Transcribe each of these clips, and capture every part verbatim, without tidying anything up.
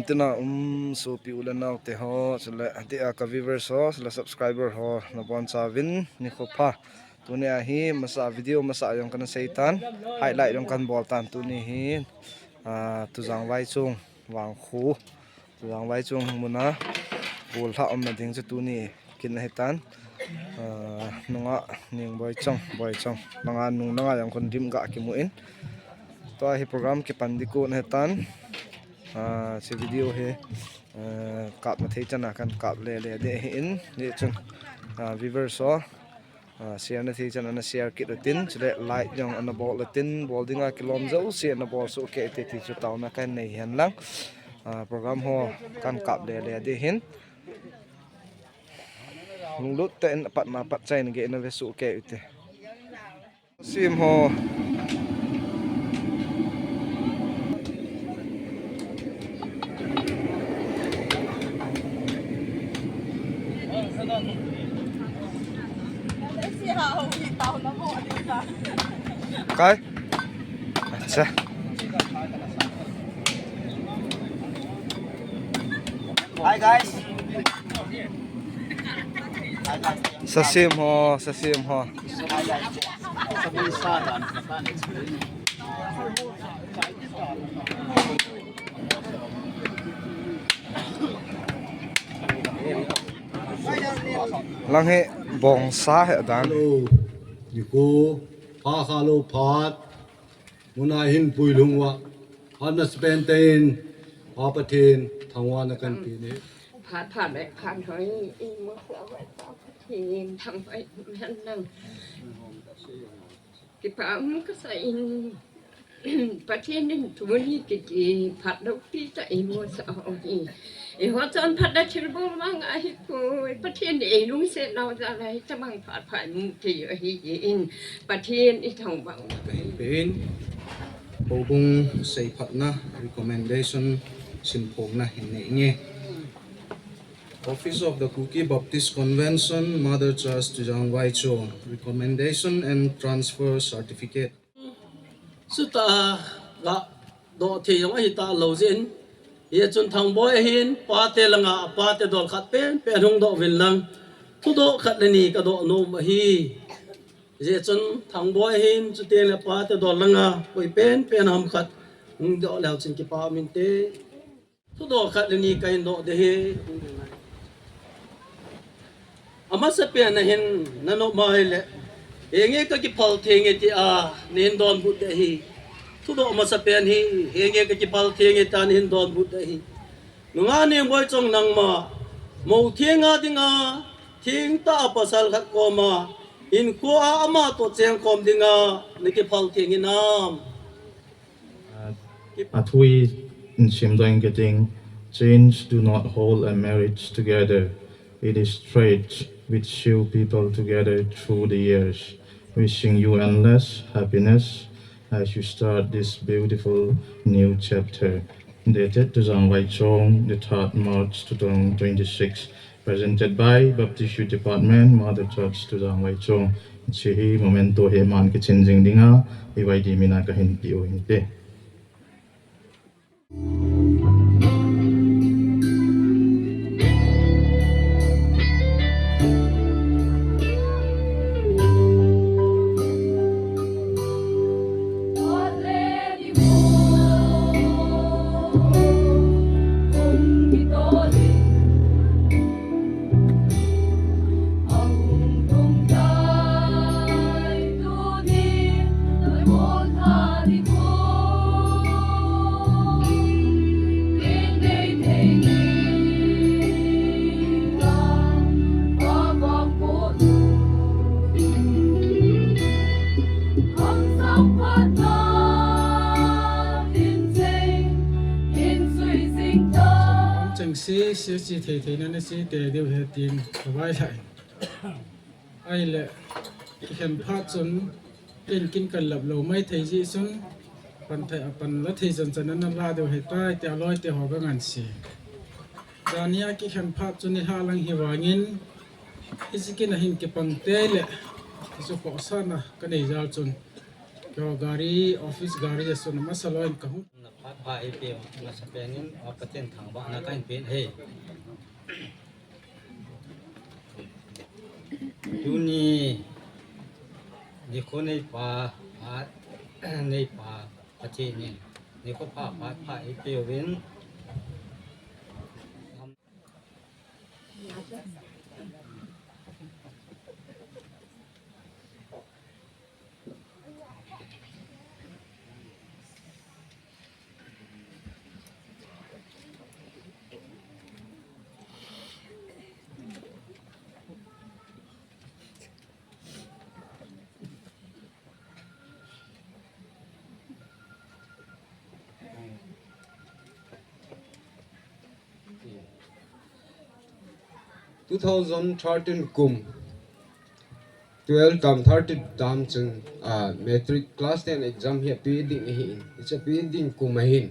Tina um sopi u le nao te ho, chule adia ka viewers ho, chule subscriber ho, nabonchauvin nikho pha. Tunia hi masa video masa jong kana seitan, highlight jong kana boltan tuni hi, ah, Tujang Vaichong, Vangkho, Tujang Vaichong muna, bol lha umna ding chu tuni kin ahitan, ah, nunga Ning Boichong, Boichong, nanga nung nanga jong kon dim ga kimu in. Tua hi program kipan ding kon ahitan. Ah, hiche video hi, ah, kapna thei chana kana kap lele ding ahin, hichun, ah, viewers ho, ah, share na thei chana na share kit utin, chule like jong ana bol utin, bol dinga kilom jouse ana bol soh kei ute ti chu taona kana nei hen lang. Ah, program ho kana kap lele ding ahin. Lunglut tah in apatna pat chai in gei na ve soh kei ute. Sim ho. Kai? Acha. Hi guys. Hi guys. Sasim ho, sasim ho. Hi guys. Lang hi bongsa hi dan. Hello. Niku, pha kha lou phat. Muna hin puilhung uva, phat masapen tah in, Pa Pathen, thangvahna kahin pe e. Phat pha le phat hoi, i mo sa vai Pa Pathen, thangvah in hen lang. Kipa um kasa in, Pathen in tuni kiti, phat lou pi tah i mo sa hoi. Eiho chonphatna thilbol mang ahipoi, Pathen in eilungset nau jal a hitabang phat pha imu thei u ahin, Pathen ithangvah u kahin pe in, houbung seiphatna recommendation simphongna hin nei inge. Office of the Kuki Baptist Convention, Mother Church Tujang Vaichong, recommendation and transfer certificate. Chuta ga doh thei jong ahi talou jeh in, hijeh chun Thangboi ahin, pate langa, pate dol khat penpen hung doh uvin lang, thudoh khat le ni kadoh nom ahi. Hijeh chun Thangboi ahin, chuteng le pate dol langa, koi penpen ham khat hung doh leu chun kipa um inte. Thudoh khat le ni kahin doh ding ahi. Amasapen a hin nanop mai le, henge kakiphal theng e tia nahin donbut ding ahi. Thudoh amasapen hi, henge kakiphal theng e tia nahin donbut ding ahi. Nungah Neng Boichong nangma, mou theng a dinga, thengtah a pasal khat koma, hinkhoa ama toh chengkhom dinga, nakiphal theng hinam. Uh, a thu hi in simdoh inge kating, chains do not hold a marriage together. It is threads which sew people together through the years. Wishing you endless happiness as you start this beautiful new chapter. Dated Tujang Vaichong, the third March two thousand twenty-six. Presented by Baptist Youth Department, Mother Church Tujang Vaichong. Hiche hi memento hi aman kichin jing dinga, A Y D mina kahin pe u hinte. Chengse, se se thei thei na na se te deu he tin, ka vai lai. Ahile, kikhen phat chun, ken kin kan lap lou mai thei jeh chun, pan thei, a pan la thei chan chan na la deu he tai, tia loi te ho ka ngan se. Jania kikhen phat chun, ni ha lang hi vangin, hiche kin a hin kipang te le, hichu khohsahna ka nei jal chun, Keiho gari, office gari a sun masa lou in kahung. Na phat pha eipeu masa pen in, a Pathen thangvahna kahin pe e. Tuni, nikho neipa, phat neipa, Pathen in, nikho pha, phat pha eipeu in. Two thousand thirteen kum, twelve tam thirteen tam chun, ah, matric class ten exam hi ape ding ahin. Hiche ape ding kum ahin.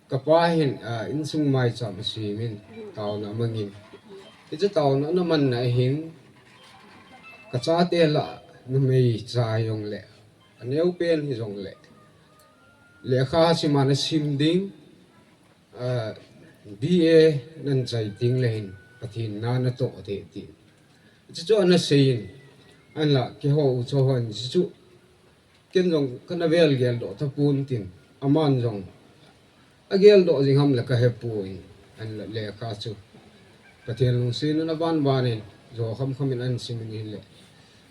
Kapa hin, ah, insung maicham asem in, taona amang in. Hiche taona ana manna ahin, kachate lah numei cha hijongle, aneo pen hijongle, lekha sim ana sim ding, ah, B A nan chai ding le hin, Pathen na natoh thei ti. Chuchu ana seiyin, ahinla keiho u cho hon, chuchu ken jong kana vel geldoh tapon tin, aman jong ageldoh jing ham le kahepoi, ahinla lekha chu Pathen lungset in aban ban in, jo kham kham in ahin sim in ahile.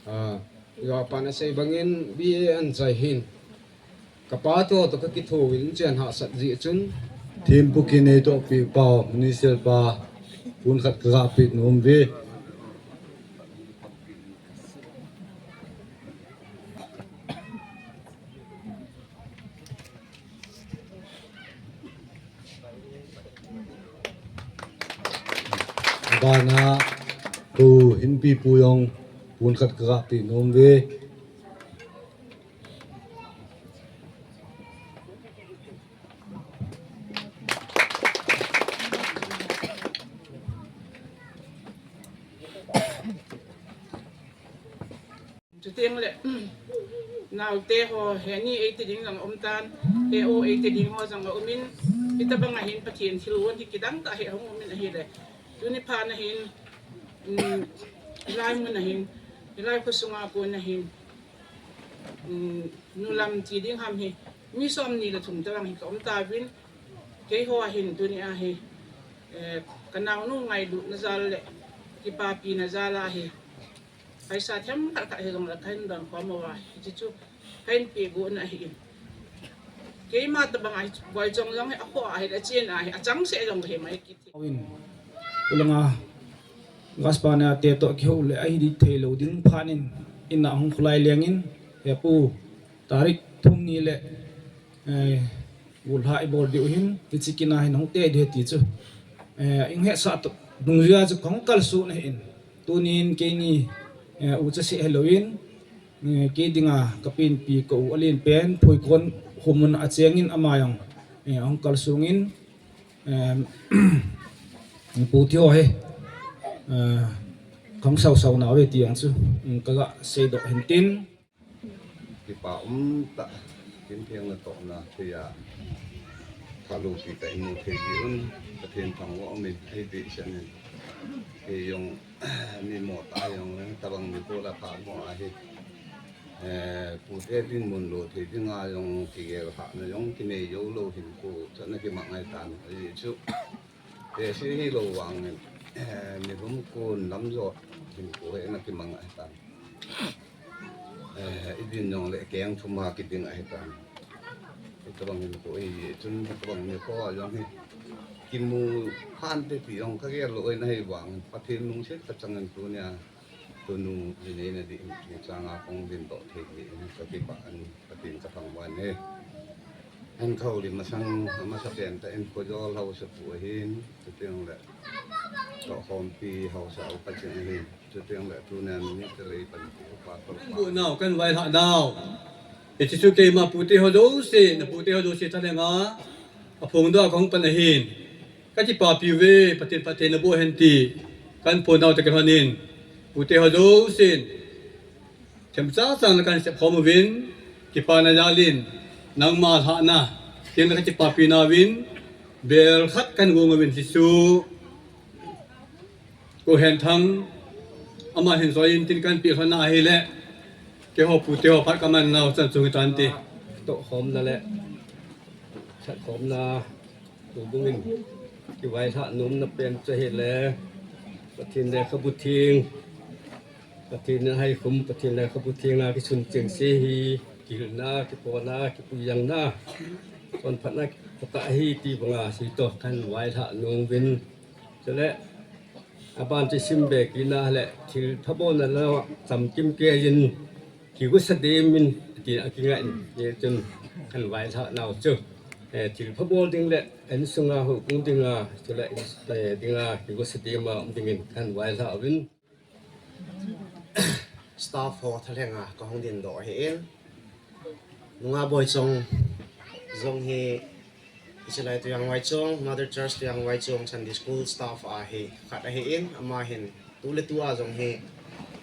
Ah, jo apan asei bangin B A ahin chai hin. Kapa toh toh kakithouvin chen hahsat jeh chun. Thempu kinei toh pi pau, Minister pa, pon khat kaga pe nom uve. Abana, kou hin pi pu jong, pon khat kaga pe nom uve. Chuteng le, naote ho, he ni eiti ding jong aum tan, he o eiti ding ho jong aum in, hitabang a hin Pathen thilgon hi kidang tah hi ahung um in ahile. Tuni phat na hin, um, hilai mun a hin, hilai khosunga kon a hin, um, nulam ti ding ham hi, mi som ni le thum tabang hi ka um tauvin, keiho a hin tuni a hi, eh, ka naonu ngailutna jal le, kipapina jal a hi, paisa themkhat khat hijongle kahin don khom uva, hichu kahin peh got na ahin. Keima tabang a hi, boi jong jong hi, akhoh a hi, achen a hi, achangseh jong hi, mai kiti. Houin, ulanga, Gaspar na te toh kihou le, ahi di thei lou ding phat in, in a hung khulai leng in, he pu, tarik thum ni le, eh, golhah ibol diu hin, hiche kin a hin hung te di ti chu. Eh, in hetsah toh, dungjui a chu kahung kalson ahin. Tunin keini, eh, u chaseh helou in, eh, kei dinga kapenpi ka u alen pen, Phuikon khomun a cheng in ama jong, eh, ahung kalsong in, eh, pu ti ho hi, eh, kahung sausau nauve ti jong chu, mm, kaga seidoh hin tin. Kipa umtah, kin theng natohna thei a, phalou pi tah in mu thei diu in, Pathen thangvah um in, ahi behseh in. Kei jong, mi mo tah jong, tabang mi ko la pha mo ahi. Eh, pute dinmun lo thei dinga jong, kigel khahna jong, kinei jou lou hin ko, chatna kimang ngai tan, ahi chu. Tehse hilou vangin, eh, nilhum kon lamjot hinkho hi ana kimang ahitan. Eh, idin jongle keng thum a kiding ahitan. Hitabang hinkho hi, chun hitabang nikho a jong hi kimu khante ti jong kagel lou ahin, ahivangin Pathen lungset kachangin tunia tunu jinei na ding, ni changa kong dindoh thei ding, kakipah in, Pathen kathangvah in ahi. Ahin kahoulim masang, amasa pen tah in Khojol haosapu ahin, chuteng le Tohkhompi haosa upa cheng ahin, chuteng le tunia minister eipanpi upa Tohkhompi. Kanbu nau, kanvailhah nau. Hiche chu keima pute ho jouse, na pute ho jouse thalhenga, aphongdoh a kahung pan ahin. Kakipapi uve, Pathen phatthei naboh hen ti, kahin phongdoh tah kilhonin, pute ho jousen, themcha chang le kahin sep khom uvin, Kipana jalin, nangma lhahna, tin kakipapi nauvin, bel khat kagong uvin Jesu. Ko hen thang, ama hin join tin kahin pi lhon ahile, keiho pute ho phat kaman nau chan chung tante. Tohkhomna le, khatkhomna, tubungin, kivailhah nomna pen chu ahile, Pathen lekhabu theng, Pathen in ahaikhum, Pathen lekhabu theng a kisun chengse hi, kihilna, kipona, kipuijangna, chonphatna, kipatah ahi ti banga, sitoh kahin vailhah nom uvin. Chule, aban chu simbe kit na le, thilpha bolna lou, chamkim keiyin, kigosa dimin, ti akingai in, hichun kahin vailhah nau chu. Eh, thilpha bol ding le, insunga houbung dinga, chule, eh, dinga, kigosa dima um dingin kahin vailhah uvin. Staff ho thalhenga kahung dingdoh ahin. Nungah Boichong jong hi, hiche lai Tuiang Vaichong, Mother Church Tuiang Vaichong, Sunday School staff a hi khat ahin, ama hin, tu le tu a jong hi,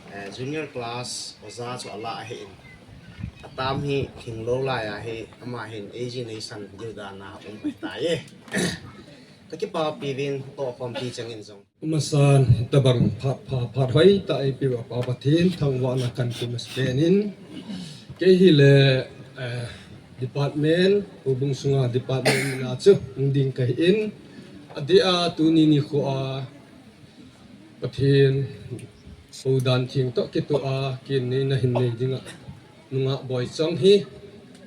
eh, junior class oja chu ala ahin. Atam hi, hinglou lai ahi, ama hin, A G Nation, diu dan a um ahitai. Kakipapi uvin, tohkhompi chengin jong. Amasan, tabang phat, phat, phat hoitah eipeuva Pa Pathen thangvahna kahin pe masapen in. Kei hile, eh, department, houbung sunga department mina chu hung ding kahin. Adeh a tuni nikho a Pathen houdan theng toh kitoh a, kin neina hin nei dinga Nungah Boichong hi.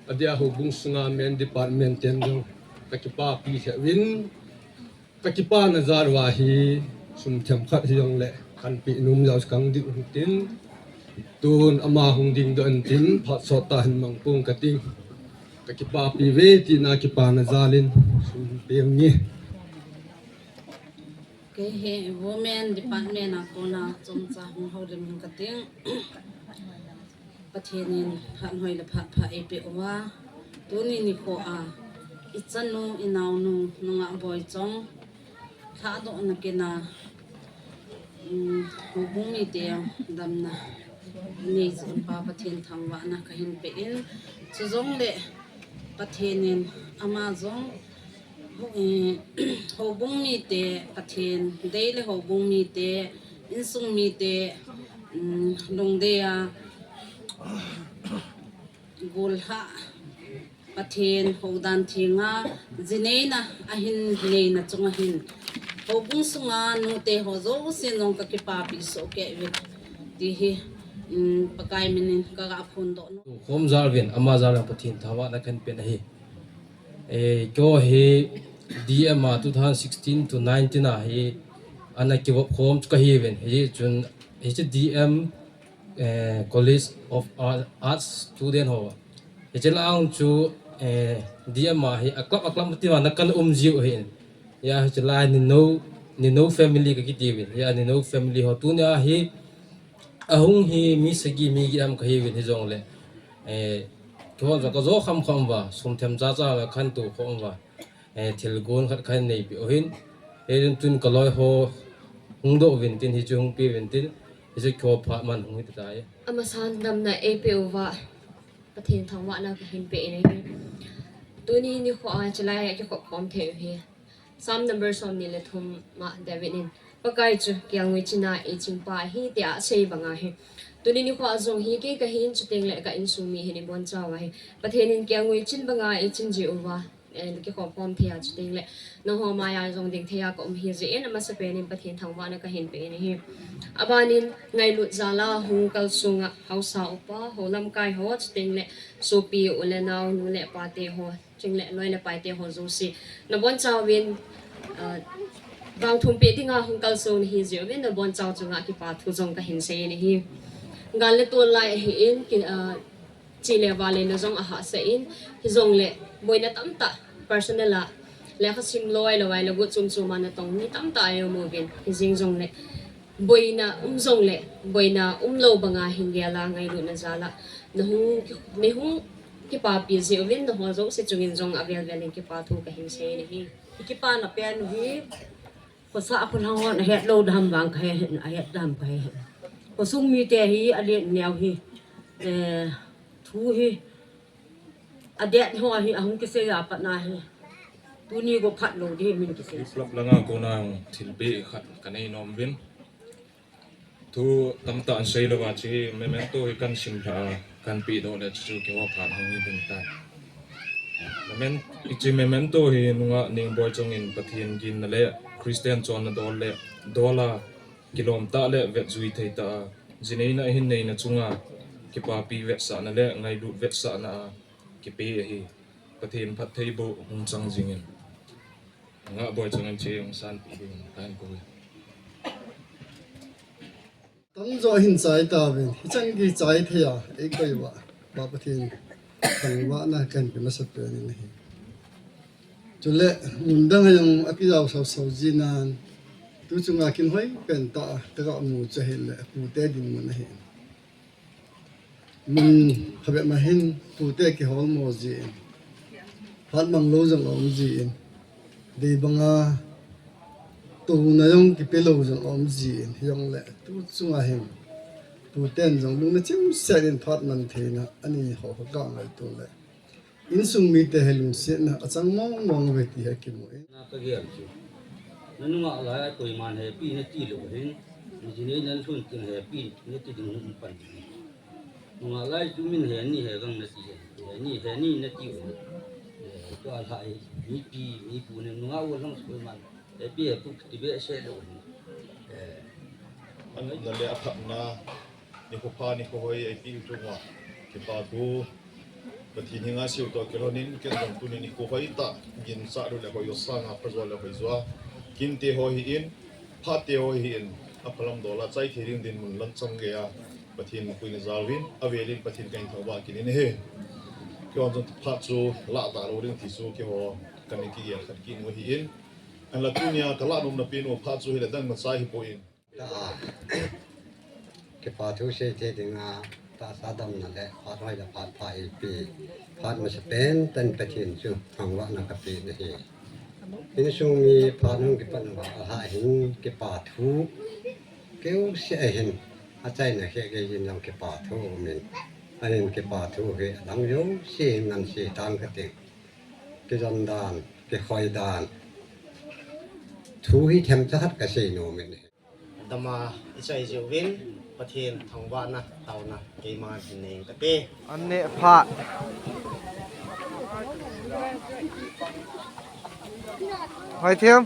Adeh a houbung sunga main department ten jong kakipapi lheh uvin. Kakipana jal uva hi, sum themkhat hijongle, kahin pe nom jal kang ding tin, tun ama hung dingdoh in tin, phat sot tah hin mang pong kating. Kakipapi uve tina kipana jalin, sum pe nge. Kei hi women department a kona chomcha hung houlim kating. Pathen in phat hoi le phat pha eipeh uva, tuni nikho a, ichanu, inaonu, Nungah Boichong, lhadohna kin a, um, houbung mite damna nei jeh in Pa Pathen thangvahna kahin pe in, chujongle Pathen in ama jong, eh, houbung mite, Pathen dei le houbung mite, insung mite, um, lungdei a, gollhah, Pathen houdan thenga, ji neina ahin neina chunga hin, houbung sunga nute ho jousen jong kakipapi soh kei uve, ti hi, um, Pakai minin kaga phondoh nom. Khom jal uvin, ama jal a Pathen thangvahna kahin pe ahi. Eh, keiho hi D M a two thousand sixteen to nineteen a hi, ana kivop khom chu kahiuvin, hichun, hichu D M, eh, College of Ar-, Arts student ho. Hiche lang chu, eh, D M a hi, a club, a club ti ma na kan um jiu ahin. Hia, hiche lai Ninou, Ninou family kakitiuvin. Hia, Ninou family ho tunia hi, ahung hi mi sagi mi get ham kahiuvin hijongle, eh, keiho jong kajo kham kham uva, sum themcha cha la kahin to khom uva, eh, thilgon khat kahin neipeh u ahin, hijeh chun kaloi ho hung doh uvin tin, hichu hung pe uvin tin, hichu keiho phat man hung hita tai. Amasan damna eipeh uva, Pathen thangvahna kahin pe in ahi. Tuni nikho a chulai a kikhop khom thei u hi, Psalm number somni le thum a David in, Pakai chu kelngoi chin a eiching pa ahi, tia asei banga hi, tuni nikho a jong hi kei kahin, chuteng le ka insung mi hin ibonchauva hi, Pathen in kelngoi chin banga eichin jiuva, eh, kikhop khom thei a, chuteng le nangho maiya jong ding thei a kaum ahi jeh in, amasapen in Pathen thangvahna kahin pe in ahi. Abanin ngailut jal a hung kalsong a haosa upa ho, lamkai ho, chuteng le sopi u le nao, nu le pa te ho, chuteng le loi le pai te ho jouse, nabonchauvin, ah, vangthum peh dinga hung kalsong nahi jeh uvin nabonchau chunga kipa thu jong kahin sei in ahi. Gal le tol lai ahin, ki, ah, che le vale na jong ahahsa in, hijongle boina tamtah personal a, lekha sim loi lou vai le gu chom chom a natong mi tamtah aum uvin, hijeng jongle boina um jongle, boina umlou banga hin gel a ngailutna jal a nahung ki, neihung kipapi jeh uvin, nangho jouse chungin jong avel vel in kipa thu kahin sei in ahi. Kipana pen u hi, khosa a kholhang hon ahet lou dam vang kahe, ahet dam kahe. Khosung mite hi alen neo hi, eh, thu hi, A date ho hi ahung kisei a pat na hi. Tuni go phat lou ding min kisei. Biplap langa kona thil be khat kanei nom uvin. Thu tamtah an sei lou va chu memento hi kan sim lha a, kan pe doh le chu keiho phat hung hi ding tai. Memen-, hiche memento hi nungah Ningboi chungin Pathen ginna le Christian chonna dol le, dol a, kilom tah le vetjui thei tah a, jineina ahin neina chunga kipapi vetsahna le ngailut vetsahna a kipe ahi. Pathen phattheiboh hung chang jingin. Ngahboi chungin che hung sanpi ding tan ko. Tamjo hin chai tauvin, hichan gei chai thei a, eikoi uva, Pa Pathen thangvahna kahin pe masapen in ahi. Chule, mun dang a jong akijao sausau jinan, tu chunga kin hoipen tah a kaga mu chu ahile, pute dinmun ahi. Mun phabep ma hin pute kiholmo jin, phat mang lou jong aum jin, dei banga touna jong kipe lou jong aum jin, hijongle tu chunga hin puten jong lungna chimset in phat man theina ani ho ho kangaito le, insung mite hi lungsetna achang mong mong uve ti hi kimu in. Na kagel chu. Nanungah lai a koiman hepi nati lou hin, jinei nan lhun teng hepi nati ding hung pan. Nungah lai chu min heni he gang nati he. Heni, heni nati u. Eh, tua lhai, mipi, mipu ne nungah u lang chu koiman hepi hepu kiti behseh lou hin. Eh. Anopna le aphatna, nikho pha, nikho hoi eipeh u chunga kipa thu, Pathen henga seiu toh kilhonin, ken jong tuni nikho hoitah, ginchat lou le hoijo sanga phajo le hoijo a kinte ho hi in, phate ho hi in, aphalam dola chai thei ding dinmun lam chang geiya Pathen mukhui na jaovin, avelin Pathen kahin thangvah kit in ahi. Keiho jong phat chu lah talou ding ti chu keiho kana kigel khat kit u ahi in, ahinla tunia kalah nomna pen u phat chu hile dang machai hipoi in. Tah a, kipa thu sei thei dinga tahsa damna le phat hoi le phat pha eipeh, phat masapen tah in Pathen chu thangvahna kapeh nahi. Insung mi phat hung kipat uva alhah hin kipa thu keuseh ahin, achaina kheh gei jin jong kipa thu aumin, ahin kipa thu hi adang jouse hin ngan sei tang kati. Kijon dan, kikhoi dan, thu hi themcha khat kasei nomin. Dama ichai jeh uvin, Pathen thangvahna, taona, keiman hin nei inge kati. An neh phat. Hoithem.